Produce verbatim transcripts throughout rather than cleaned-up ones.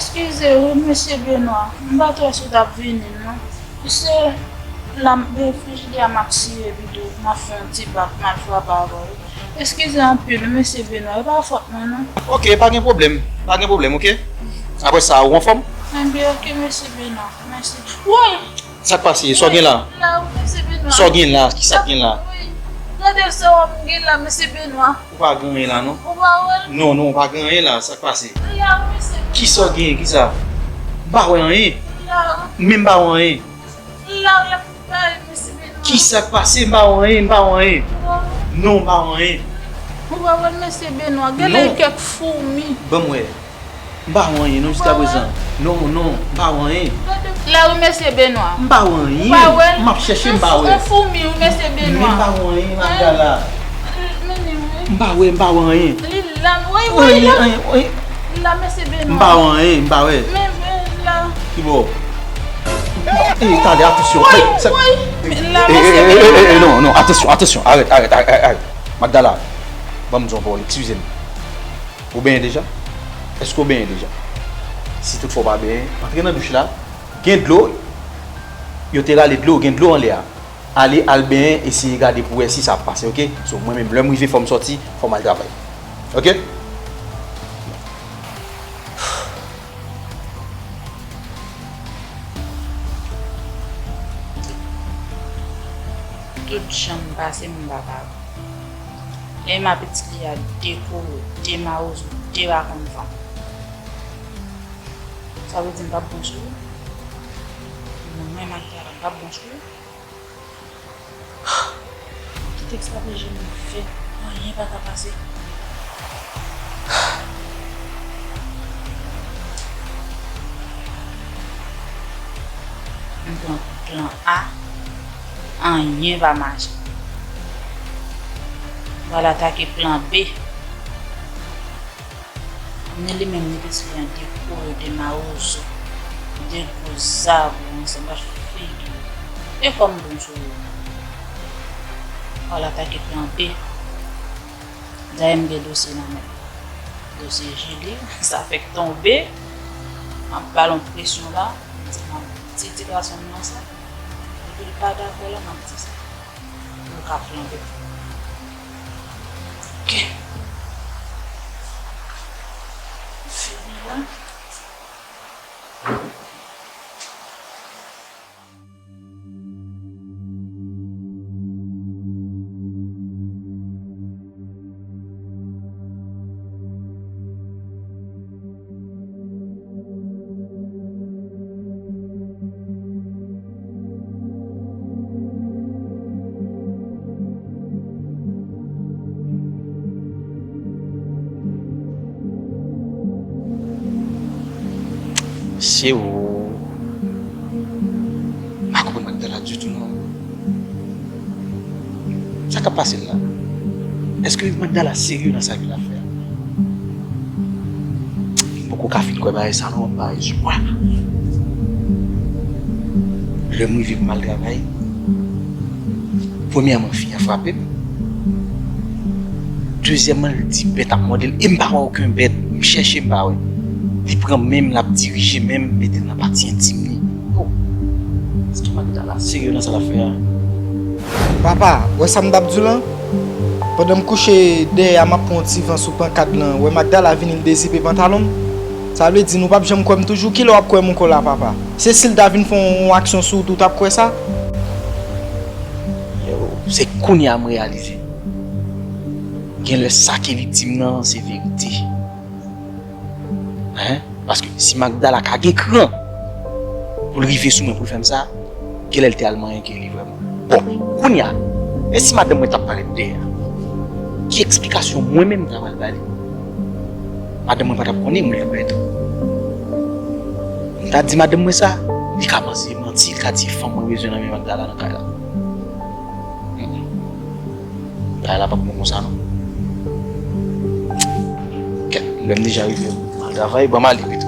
Eskize wi, mesye Benwa, m pa t wè si w t ap vini non. Se la m, frijidè a m ap siye pito, m ap fè yon ti bak, m al frape avè w. Eskize anpil, mesye Benwa, e pa fòt mwen non. Ok, pa gen pwoblèm, pa gen pwoblèm, ok? Apre sa, ou anfòm? Enben, ok, mesye Benwa, mèsi. Woy! Sa k pase? Sa w gen la? La, wi, mesye Benwa. Sa w gen la? Ki sa k gen la? Wi. Gade sa w gen la, mesye Benwa. Ou pa gen anyen la, non? Ou pa wè l? Non, non, ou pa gen anyen la. Sa k pase? La, wi, mesye Benwa. Ki sa w gen? Ki sa? M pa wè anyen. La. Men m pa wè anyen. La, la, bay, mesye Benwa. Ki sa k pase? M pa wè anyen, m pa wè anyen. Ou pa wè? Non, m pa wè anyen. Ou pa wè l, mesye Benwa? Gade kèk foumi. Ban m wè. M pa wè anyen non jiskaprezan. Non, non, m pa wè anyen. La wi, mesye Benwa. M pa wè anyen. Ou pa wè l? M ap chèche, m pa wè. Yon foumi wi, mesye Benwa. Men m pa wè anyen, Magdala. Men li wi. M pa wè, m pa wè anyen. Li la, wi, wi, anyen, la. Anyen, anyen. La, mesye Benwa. M pa wè anyen, m pa wè. Men, men, la. Ki bò? E, tande, atansyon. Wi, wi. Men la, mesye Benwa. E, e, non, non, atansyon, atansyon. Arèt, arèt, arèt, arèt. Magdala, ban m di w yon pawòl, eskize m. Ou benyen deja? Èske w benyen deja? Si toutfwa w pa benyen, antre nan douch la. Gen dlo. Yo te rale dlo, gen dlo anlè a. Ale, al benyen, eseye gade pou wè si sa ap pase, ok? So, mwen menm, lè m rive, fò m sòti, fò m al travay. Ok? Tout jan m pase, m pa ka. Ema pitit li a, de koro, de mawozo, de pa konn fanm. Sa vle di m p ap bon sou li? Mwen menm ak Dara, m p ap bon sou li? Kit estrateji m fè, anyen pa ka pase. M pran plan A, anyen pa mache. M pral atake plan B. Men li menm li bezwen de koro, de mawozo, de gwo zabou, yon sanba figi. E kòm bon sou yo. Al atake plan B. Dayè m gen dosye nan men. Dosye Jili, sa fèk tonbe. M ap ba l yon presyon la. M di, m ap di ti gason m nan sa. Depi l pa dakò la, m ap di sa. Pou l ka flanbe. Ok. Fini la. Se ou. M pa konprann Magdala ditou non. Sa k ap pase l la? Èske Magdala serye nan sa ke l ap fè a? M poko ka fin kwè bagay sa non, m pa espwa. Lè m rive pou m al travay, premyèman, fi a frape m. Dezyèmman, l di bèt ap mòde l, e m pa wè okenn bèt. M chèche, m pa wè. Li pran men m, l ap dirije men m, mete l nan pati entim li. Oh! Èske Magdala serye nan sa l ap fè a? Papa, wè sa m t ap di w lan? Pandan m kouche dèyè a, m ap pran yon ti van sou pankad lan, wè Magdala vini, l dezipe pantalon m. Sa vle di nou p ap janm kwè m toujou? Kilè w ap kwè m ankò la, papa? Se si l ta vin fè yon aksyon sou ou tou, w t ap kwè sa? Yo, se kounye a m reyalize. Genlè sa ke li di m nan, se verite. Hein? Paske si Magdala ka gen kran pou l rive sou mwen pou l fè m sa, genlè l te al manyen ke li vrèman. Bon, kounye a, e si madanm mwen t ap parèt dèyè a? Ki eksplikasyon mwen menm m ta pral ba li? Madanm mwen pa t ap konnen mwen t ap parèt. M ta di madanm mwen sa, li ka panse manti, li ka di fanm mwen bezwen nan men Magdala nan kay la. Mm, mm. Bagay la p ap bon konsa non. Kèt, lè m deja rive, m al travay, ban m ale pito.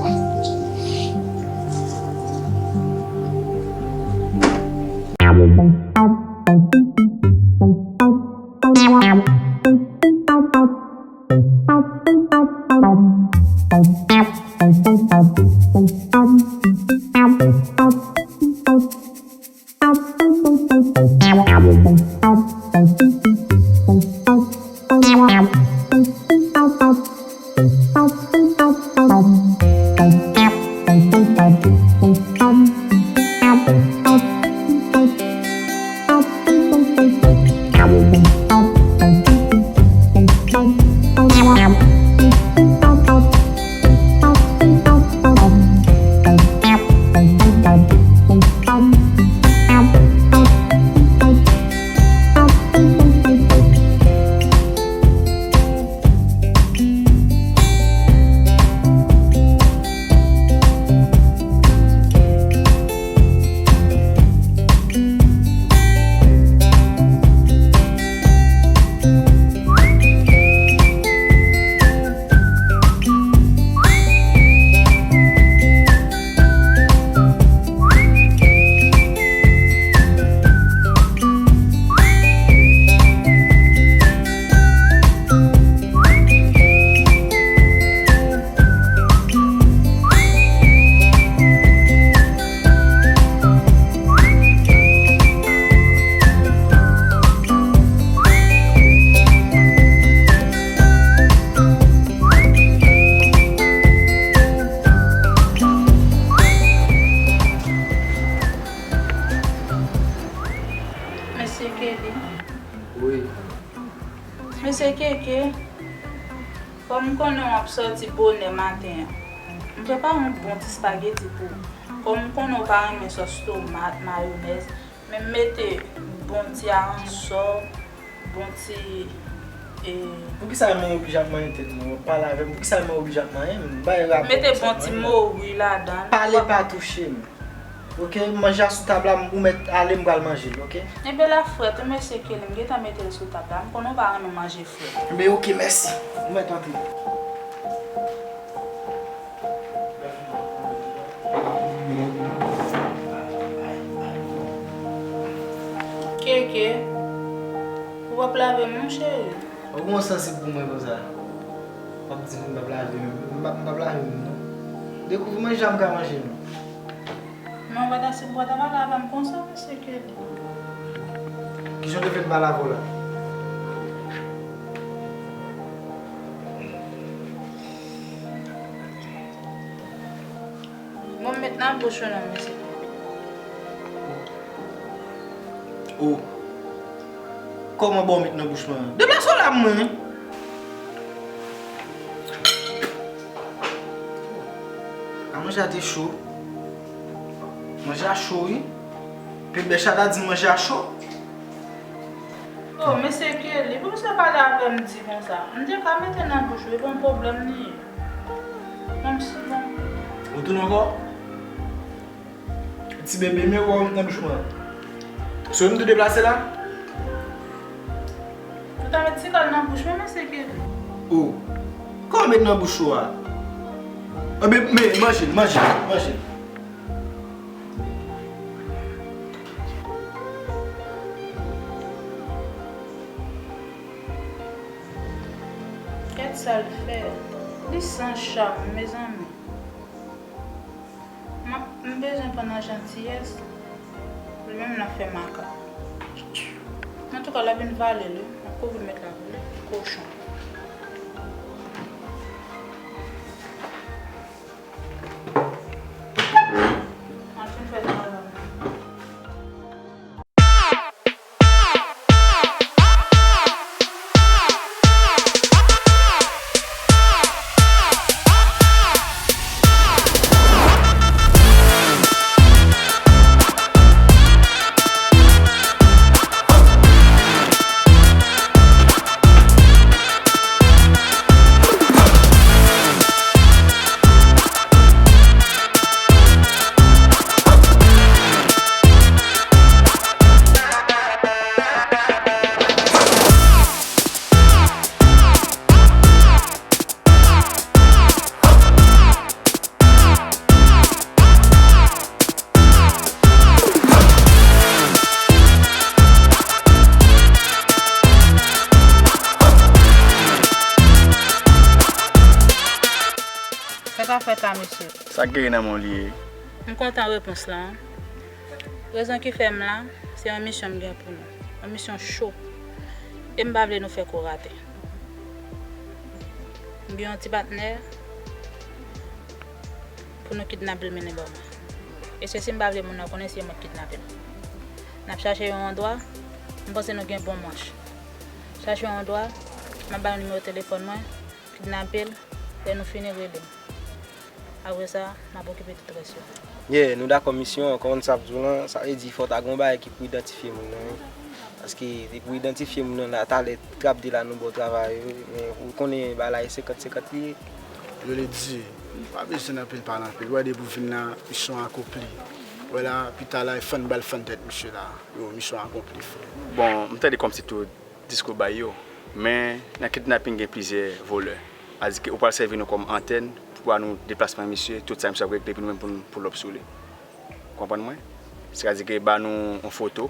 Mesye Keke, kòm m konnen w ap sòti bonè maten an, m prepare yon bon ti spageti pou ou. Kòm m konnen w pa renmen sòs tomat, mayonèz, men m mete bon ti aransò, bon ti, e, Poukisa men oblije ap manyen tèt mwen? Pale avè m. Poukisa men oblije ap manyen m? M bay rapò mete bon ti mori ladan l. Pale pa touche m. Oke, manje a sou tab la, ou mèt ale, m pral manje l, oke? Enben la frèt, ou mesye Kelly, m gentan mete l sou tab la. M konnen w pa renmen manje frèt. Enben oke, mèsi. Ou mèt antre. Keke, ou p ap lave m non, cheri. Ou gon sansib pou mwen konsa? W ap di m m p ap lave menm. M p ap, m p ap lave menm non. Dekouvri manje a m ka manje non. Men w pa ta, si w pa ta pale avè m konsa, mesye Kelly. Kijan w te fè m pale avè w la? Bon, m met nan bouch ou non, mesye. O. Kòman ba w met nan bouch mwen? Deplase w la mwen. A, manje a te cho. Manje a cho, wi. Pil bèch la ta di manje a cho. O, mesye Kelly, pou misye pale avè m di konsa, m te ka mete nan bouch ou, e pa yon pwoblèm li ye. Menm si, bon. Ou tounen ankò? Ti bebe, men ou wè w met nan bouch mwen. Sou m tou deplase la? Ou ta met ti kal nan bouch mwen, mesye Kelly. O. Kòman met nan bouch ou a? Enben, men, manje l, manje l, manje l. Gad sa l fè. Li san cham, mezanmi. M ap, m bezwen pran nan jantiyès. Li menm l ap fè makak. Antouka, l ap vin vale l, wi. M ap kouvri l, met la pou li. Kochon. Al fin fè travay. Sa k ap fèt la, mesye? Sa k genyen nan men w li ye? M kontan repons lan. Rezon ki fè m la, se yon misyon m gen pou nou. Yon misyon cho. E m pa vle nou fè kou rate. M gen yon ti patnè pou nou kidnape l mennen ba mwen. E se si m pa vle moun nan konnen se mwen k kidnape l. N ap chache yon andwa, m panse nou gen bon manch. Chache yon andwa, m ap ba nou nimewo telefòn mwen, kidnape l, lè nou fini rele m. Apre sa, m ap okipe tout rès yo. Yeah, nou dakò misyon an, kòman sa ap di w lan, sa vle di fò ta gen yon bagay ki pou idantifye moun nan, wi. Paske depi w idantifye moun nan la, talè trap de la nou ba w travay, wi, men ou konnen bagay la e senkant senkant li ye. Yo le di, pa bezwen anpil pale anpil. Wè depi w vin la, misyon akonpli. Wè la, pita la, e fann bal fann tèt misye la. Yo, misyon akonpli, frè. Bon, m tande kòmsi tou disko bay yo. Men, nan kidnaping gen plizyè volè. Sa vle di ke ou pral sèvi nou kòm antèn pou ba nou deplasman misye, tout sa misye ap regle, epi nou menm pou n pull up sou li. Ou konprann mwen? Sa vle di ke ba nou yon foto,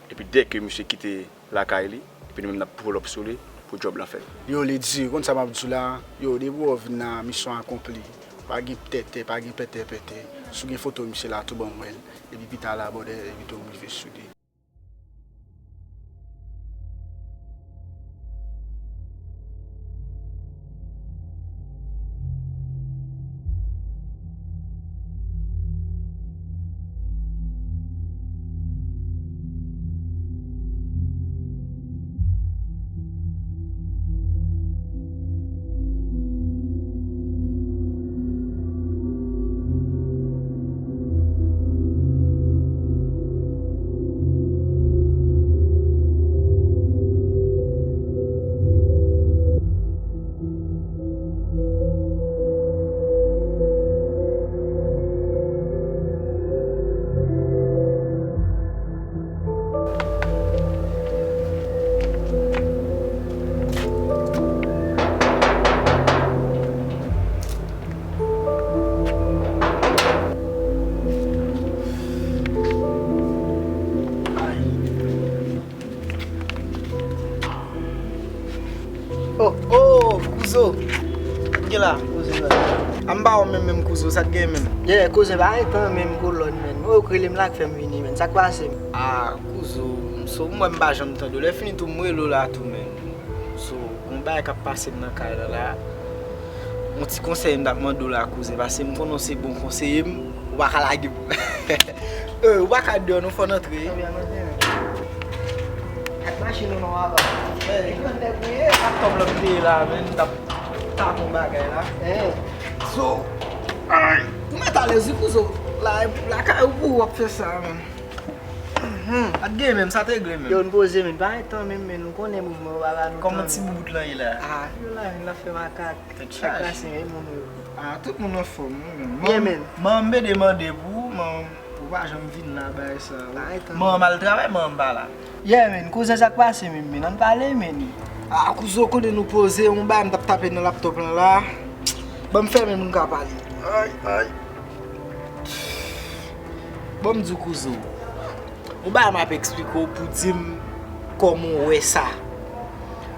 epi dèke misye kite lakay li, epi nou menm n ap pull up sou li pou djòb lan fèt. Yo, Ledi, ou konn sa m ap di w la? Yo, depi w vin la, misyon akonpli. Pa gen tètè, pa gen pètèpètè. Si w gen foto misye la, tou ban m wè l. Epi pita la, brother, epi tou m rive sou li. Oh, oh, Kouzo. Sa k gen la? Kouzen, baz. An ba w menm, menm Kouzo, sa k gen menm? Yeah, kouzen, pa gen tan menm, kolòn, menm. Oh, ou k rele m la k fè m vini, menm. Sa k pase? Ah, Kouzo, so, m wè m pa janm tande w. Lè fini tou, m rele w la tou, menm. So, gon bagay k ap pase m nan kay la, la. Yon ti konsèy m t ap mande w la, kouzen, paske m konnen w se bon konseye m, ou pa ka lage m. Eh, ou pa ka deyò, non, fò n antre. Ebyen, antre, men. Ak machin ou non, papa. Hey. Yon nèg ou ye, ak kòb la m te ye la, men, m t ap tape yon bagay la. Eh. So, ay, ou mèt alèz wi, Kouzo. La, lakay ou pou w ap fè sa, men. Mhm. At gen menm, sa te regle menm. Yo, n poze, men, pa gen tan menm, men, nou konnen mouvman yo pa ba nou tan. Kòman ti boubout lan ye la? Ah, yo la, men, l ap fè makak. Tèt chaje. Sa k pase, men, moun yo. Ah, tout moun anfòm, wi, men. Yeah, man, man, m te demande pou ou, man, ou pa janm vin la, bagay sa, wi. Pa gen tan. Man, m al travay, man, m pa la. Yeah, men, kouzen, sa k pase, men, men, ann pale, men. Ah, kouzen, ou konnen nou poze, yon bagay m t ap tape nan laptòp lan la. Ban m fèmen pou m ka pale. Ay, ay. Bon, m di w, kouzen, yon bagay m ap eksplike w pou di m kòman w wè sa.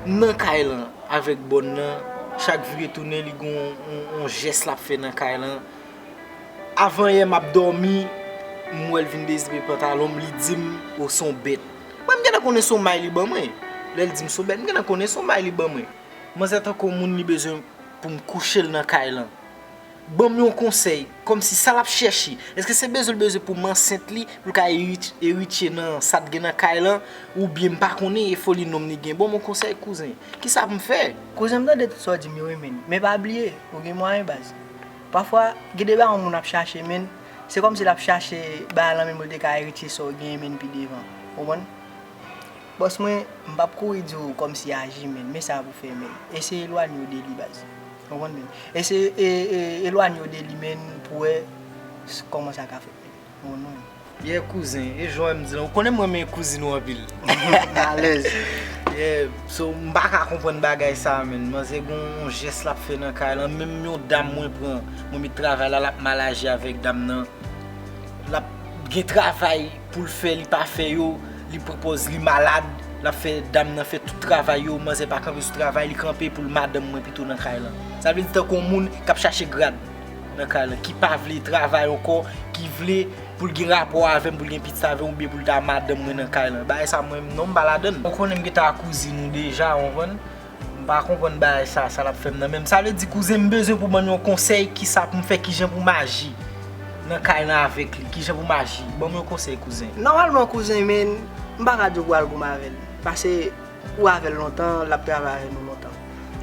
M nan kay lan avèk bòn nan, chak vire tounen, li gon yon, yon, yon jès l ap fè nan kay lan. Avan yè, m ap dòmi, m wè l vin dezipe pantalon m, li di m, "O, s on bèt." Mwen, m gentan konnen s on may li ban mwen. Lè l di m s on bèt, m gentan konnen s on may li ban mwen. Manzè tankou yon moun li bezwen pou m kouche l nan kay lan. Ban m yon konsèy, kòmsi sa l ap chèche, èske se bezwen l bezwen pou m ansent li, pou l ka erit-, eritye nan sa t gen nan kay lan, oubyen m pa konnen e foli nonm li gen? Ban m yon konsèy, kouzen. Kisa pou m fè? Kouzen, m tande tout sa w di m yo, wi, men, men pa bliye, ou gen mwayen, baz. Pafwa, gen de bagay yon moun ap chache, men, se kòmsi l ap chache bagay lan menm pou l te ka eritye sa w genyen, men, pi devan. Ou konprann? Bòs mwen, m p ap kouri di w kòmsi aji, men, men sa pou fè, men. Eseye elwanye w de li, baz. Ou konprann, men? Eseye, e, e, elwanye w de li, men, pou wè s-, kòman sa ka fèt, men. Ou konprann, men? Yeah, kouzen, e jan w wè m di lan, ou konnen m renmen kouzin ou anpil. Alèz. Yeah, so, m pa ka konprann bagay sa, men. Manzè gon yon jès l ap fè nan kay lan, menm yon dam mwen pran, mwen met travay la, l ap mal aji avèk dam nan. L ap gen travay pou l fè, li pa fè yo, li pran pòz li malad, l ap fè dam nan fè tout travay yo, manzè pa kanpe sou travay, li kanpe pou l madanm mwen pito nan kay lan. Sa vle di tankou yon moun k ap chache grad nan kay lan, ki pa vle travay ankò, ki vle pou l gen rapò avè m, pou l gen pitit avè m, oubyen pou l ta madanm mwen nan kay lan. Bagay sa mwen, non, m pa ladann. Ou konnen m gentan ak kouzin ou deja, ou konprann? M pa konprann bagay sa, sa l ap fè m nan. Men sa vle di, kouzen, m bezwen pou ban m yon konsèy, kisa pou m fè, kijan pou m aji nan kay lan avèk li, kijan pou m aji. Ban m yon konsèy, kouzen. Nòmalman, kouzen, men, m pa ka di w pou w al goumen avè l. Paske ou avè l lontan, l ap travay avè nou lontan.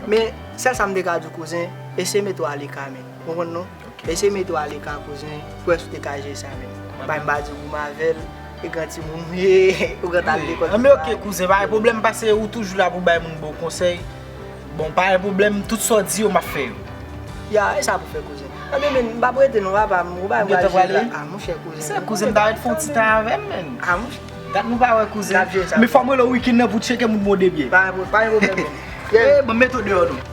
Men, sèl sa m te ka di w, kouzen, eseye mete w aleka, men. Ou konprann, non? Eseye mete w aleka, kouzen, pou wè si w te ka jere sa menm. Bay m pa di goumen avè l, e gran timoun ou ye, ou gentan al lekòl. Anben, oke, kouzen, pa gen pwoblèm, paske ou toujou la pou bay moun bon konsèy. Bon, pa gen pwoblèm, tout sa w di yo, m ap fè yo. Ya, e sa pou fè, kouzen. Anben, men, m p ap rete non, papa, m, ou bay m gentan prale la. A, monchè, kouzen. Se kouzen, m ta ret fè yon ti tan avè m, men. A, monchè. Dat nou pa wè, kouzen. Men fò m rele w wikenn nan pou tcheke moun bon de byen. Pa gen pwoblèm, men. Eh, ban m mete w deyò, non.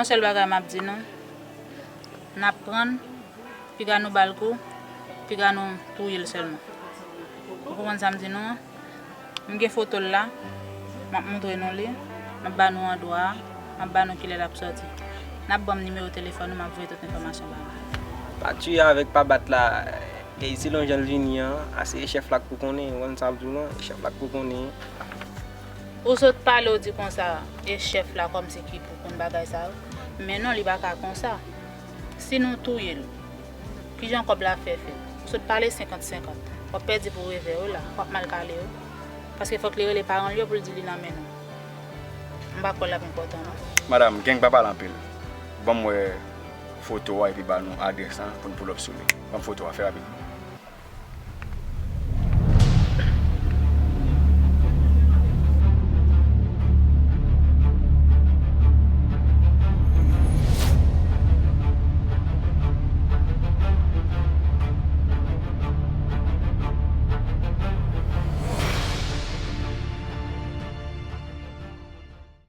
Yon sèl bagay m ap di nou, n ap pran l, piga nou ba l kou, piga nou touye l sèlman. Ou konprann sa m di nou an? M gen foto l la, m ap montre nou li, m ap ba nou andwa a, m ap ba nou kilè l ap sòti. N ap ban m nimewo telefòn ou, m ap voye tout enfòmasyon ba nou. Pa tiye avèk pa bat la, e selon jan l vini an, a se e chèf la k pou konnen, ou konn sa m di w lan, e chèf la k pou konnen. Ou sot pale, ou di konsa, e chèf la kòmsi ki pou konn bagay sa yo. Men non, li pa ka konsa. Si nou touye l, kijan kòb la fè fèt? Ou sot pale senkant senkant. W ap pèdi pou revè yo la, w ap mal kale yo. Paske fòk li rele paran l yo pou l di li nan men nou. M pa kwè l ap enpòtan non. Madanm, gang pa pale anpil. Ban m wè foto a epi ba nou adrès lan pou n pull up sou li. Ban m foto a, fè rapid.